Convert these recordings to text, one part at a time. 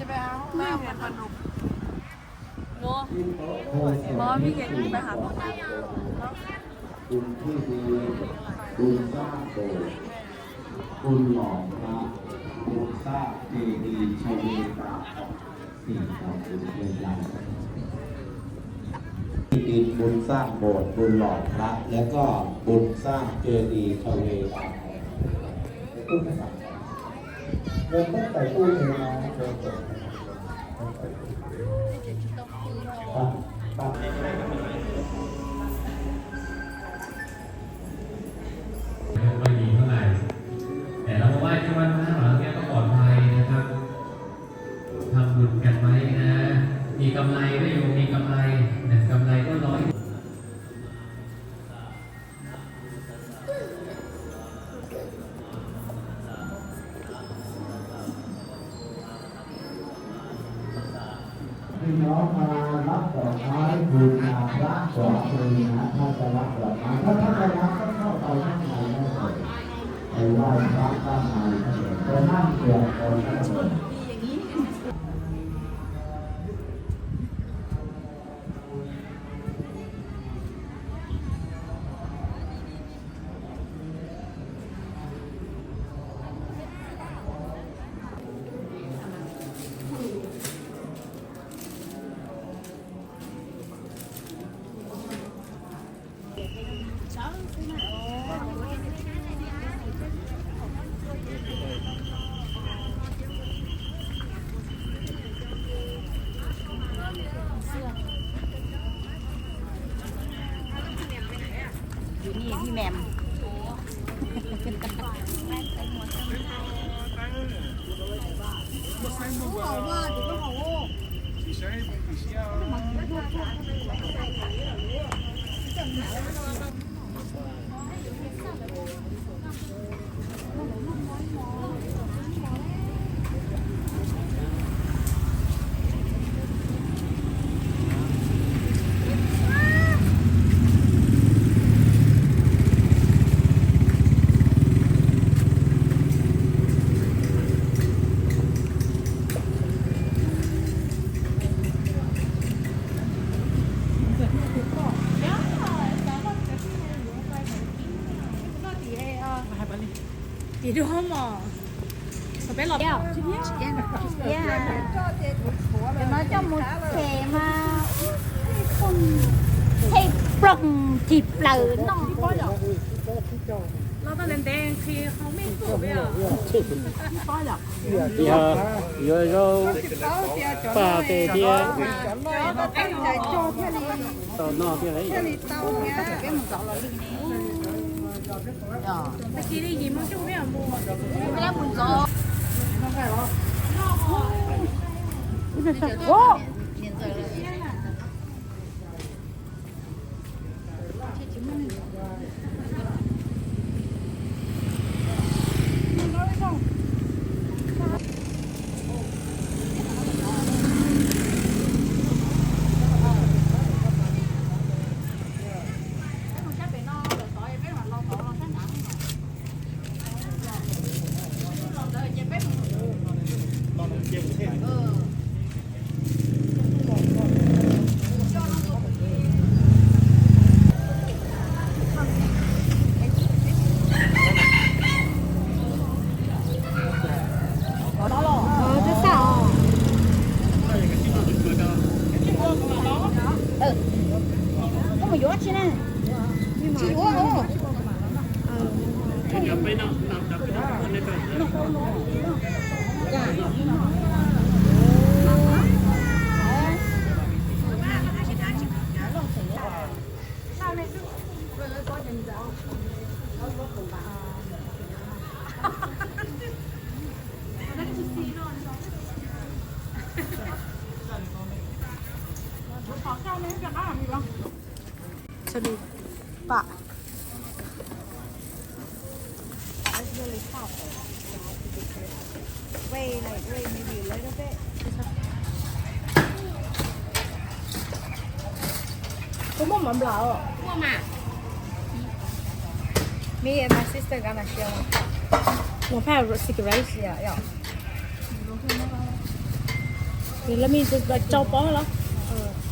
จะไปเอาห้องน้ำกัน หมอพี่เก๋ไปหาห้องน้ำ บุญที่มีบุญสร้างโบสถ์ บุญหล่อพระ บุญสร้างเจดีย์ชเวดากองสี่ของบุญเรือนใหญ่ ที่ดินบุญสร้างโบสถ์ บุญหล่อพระ แล้วก็บุญสร้างเจดีย์ชเวดากอง เงินต้องใส่ตู้เทน้ำ เงินสด ไม่ค่อยดีเท่าไหร่ แต่เรามาไหว้ที่วัดพระหลังเนี้ยก็ปลอดภัยนะครับ ทำบุญกันไว้นะ มีกำไรไหมโยม มีกำไร แต่กำไรก็น้อย นะโมตัสสะภะคะวะโต อะระหะโต สัมมาสัมพุทธัสสะ น้องมารับดอกไม้คืนนาพระก่อนคืนนะ ถ้าจะรับดอกไม้ ถ้าท่านจะรับก็เข้าไปข้างในได้เลย ไปไหว้พระด้านในได้เลย ไปนั่งเตรียมตนได้เลย Tis dua mos. Peb los, cov no coj mus them mas them ploog cig plaws no. Yuav zaub paj tes thiab tau noj thiab. Twb xav os. Koj mus yuav tsi na? Tsis yuav os. Sorry, but it's really hot. Wait, like, wait, maybe a little bit. Koj muaj mov nplawm? Me and my sister gonna share one pot. One pot of sticky rice? Yeah, yeah. Let me just like chop all of.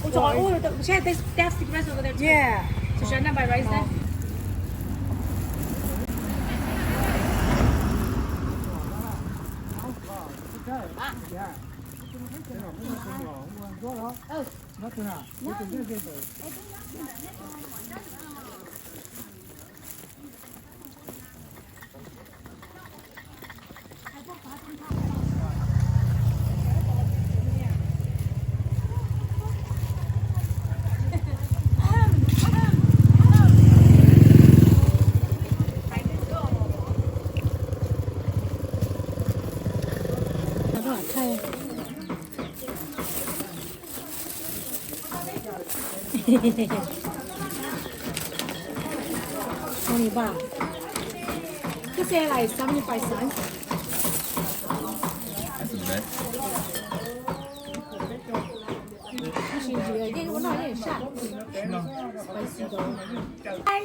Ui, trời ơi, ui, they have, they have sticky rice over there too. Yeah. So should I not buy rice then? Twenty baht. He said like seventy-five cents. That's not bad. Yeej ua noj yeej saj. Hi.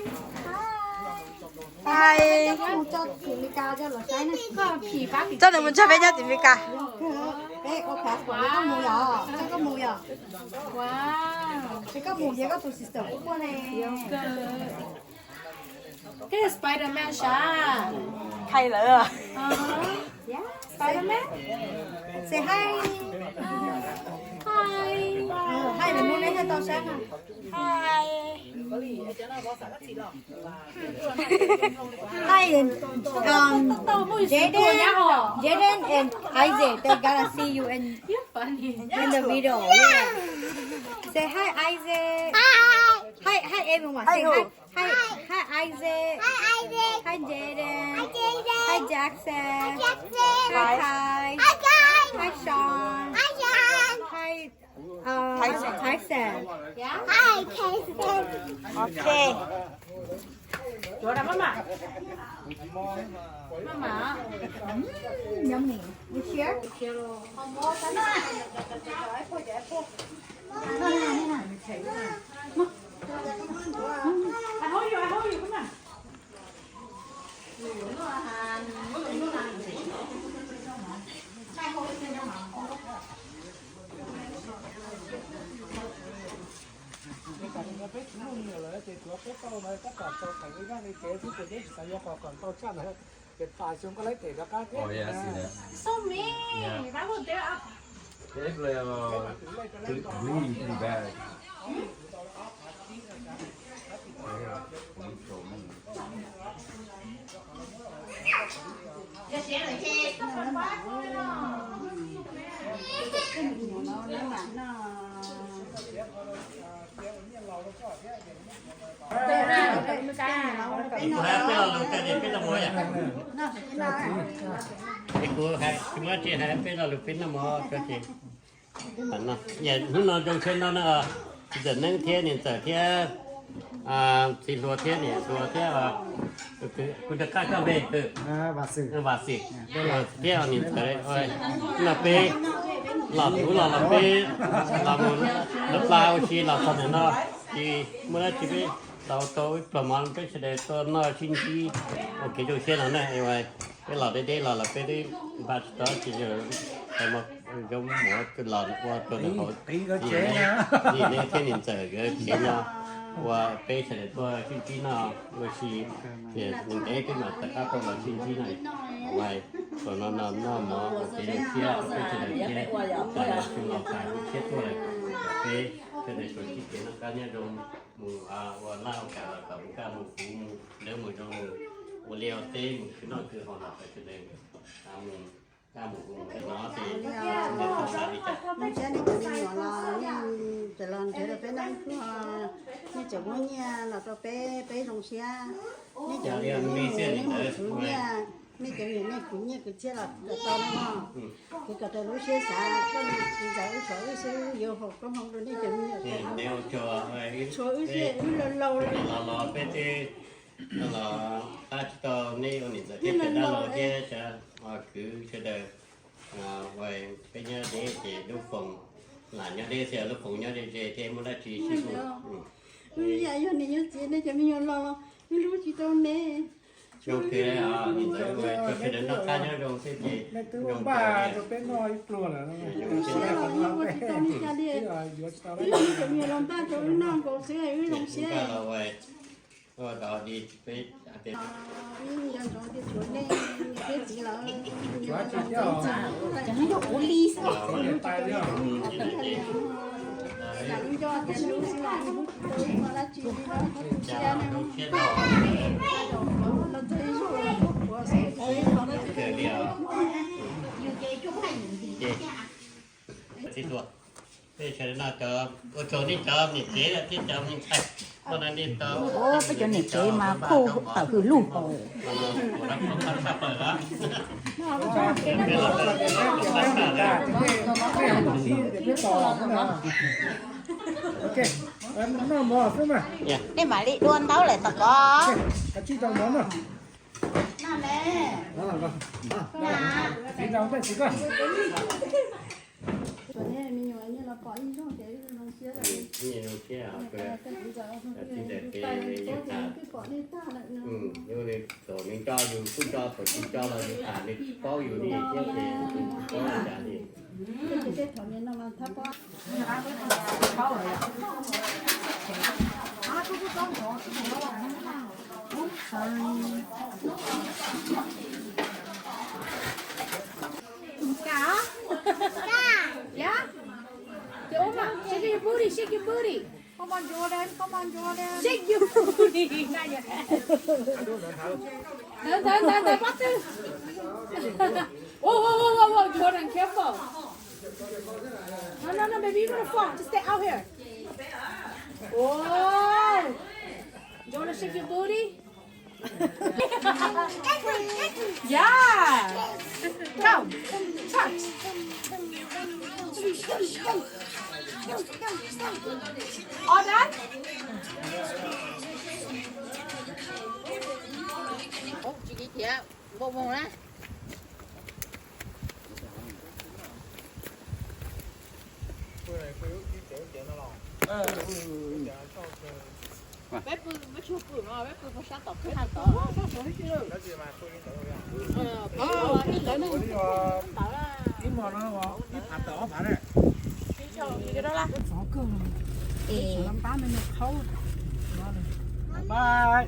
Coj nws mus nrog peb nyob tim Meskas. Peb ua passport, koj mus yom, koj mus yom. Ces koj mus ces koj tus sister kuj muaj ne. Koj yog Spider-Man sav? Khai lawm. Spider-Man. Say hi. Hi. Hi, lawv hnub neb thiaj tau sab na. Hi. Hi, um, Jaden, Jaden and Isaac, they gonna see you in, in the video. Yeah. Say hi, Isaac. Hi, hi, everyone. Say hi. Hi, hi, Isaac. Hi, Isaac. Hi, Jaden. Hi, Jaden. Hi, Jackson. Hi, Jackson. Hi, Hi, Kai. Hi, Kai. Hi, Sean. Hi, Sean. Hi, uh, Tyson. Tyson. Yeah. Hi, Tyson. Okay. Chuav ra maj mam. Maj mam. Mm, yummy. You share? Peb tsis muaj me nyuam lawm ces tsuav peb tau no tab tom tau theem ib zaj me kev xwb ces peb tsis xav yuav qos kom ntau tshaj na. Ces tas xyoo koj laib tes rov qab thiab. So mean. Why would they up? They play, uh, really, really bad. Es kuv hais peb lo lus koj ces peb noj mov yom. Es kuv hais, kuv muab tsis hais peb lo lus peb noj mov koj ces. Hnub no zoo siab no na, Ntxawm Neeb thiab niam Ntxawm thiab txiv hluas thiab niam hluas thiab kuv rov qab koj npe Vam Xwm thiab niam Ntxawm no peb los kuv los los peb los mus lawv pla ua si los txog ntawm no, tsis muaj dab tsi peb tau tau ib pluag mov peb sawv daws tuaj noj sib ntsib ua kev zoo siab no na. Peb los deb deb los los peb twb npaj tsis tau dab tsi, zoo mov los ua rau nws hauv. Nim no thiab niam Ntxawm nkawd tsev no ua peb sawv daws tuaj sib ntsib noj ua si, ces ntev peb mam rov qab tuaj los sib ntsib no. Ua, thaum no no noj mov ua kev zoo siab rau peb sawv daws thiab, sawv daws tsis los tas siab tuaj lawm, peb sawv daws tsuas sib kev noj qab nyob zoo, mus ua laj ua kam los kom mus kaj mus kuv mus lawv mus zoo mus ua liaj ua teb mus khwv noj khwv haus los kom sawv daws mus kaj mus kuv mus no ces nej xav li cas? Zoo siab nej cov me nyuam los nej tseem los nrhiav rau peb noj ib pluag, nej tseem muab nyiaj los rau peb, peb zoo siab. Nej cov me nyuam nej mus khwv nyiaj, nej cov me nyuam nej khwv nyiaj khwv txiaj los kom tau no mog. Khwv kom raws lub siab xav, koj tsis txawj wb tshuav wb xwb yuav haum koob hmoov rau nej cov me nyuam. Tshuav wb xwb wb laus laus lawm. Los los peb twb los qab tsis tau nej ua niam ntxawm thiab cov dab laug thiab cov khwv sawv daws. Peb nyob deb ces lub foos lam nyob deb xwb, lub foos nyob ze ze thiab muaj dab tsi sib hu. Wb yam yog niam yog txiv nej cov me nyuam los los wb hlub tsis tau ne. Zoo kawg, niam ntxawm ua rau sawv daws noj qab nyob zoo xwb ces zoo kawg. Rau peb noj ib pluag lawm. Zoo siab los yeej ua tsis tau li cas li. Wb yog nej cov me nyuam los npaj rau wb noj nkaus xwb wb zoo siab. Ua tau li peb Wb nco ntsoov tias tshuav nej niam thiab txiv lawm, nco ntsoov tias txiv txim, lam nco tias lub xwb los hlub tau ib qho dab tsi li no, hlub tau siab ne, los txog ib zaug los hlub qhuav xwb, ib qho dab tsi li no. Peb sawv daws no cov ua tsaug nej cov niam tsev thiab cov me ntxhais, koj no nej tau peb cov niam tsev mas phuj tawm hws lug. Nej mam li dua ntaub lawm tom ko. Nyias los pom ib zaug ces zoo siab lawm. Nyias zoo siab os, txiv ntawm pem yus tham, yus thaum nws nco yus kuj nco, thaum tsis nco los yus tham nws tsis paub yus li thiab ces yus tsis paub li cas li. Sorry. Got? Yeah? Come on, shake your booty, shake your booty. Come on, Jordan, come on, Jordan. Shake your booty. Not your ass. Ntawd, ntawd, ntawd, ntawd, pob tw. Whoa, whoa, whoa, whoa, whoa, Jordan, careful. No, no, no, baby, you're gonna fall. Just stay out here. Whoa. Jordan, shake your booty. Yeah. Go. Trot. All done? Ub, tsis kiv thiab, npau npau na. Peb pw, peb tsuag pw no, peb pw puag sab tom peb hais tod. Ib hmo no ib phav tawm ob phav na. Txov kawg, pab me me qhaub. Bye.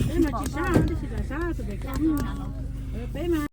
Peb mas tsis sab, tab sis lam sab tus pem ko. Peb mas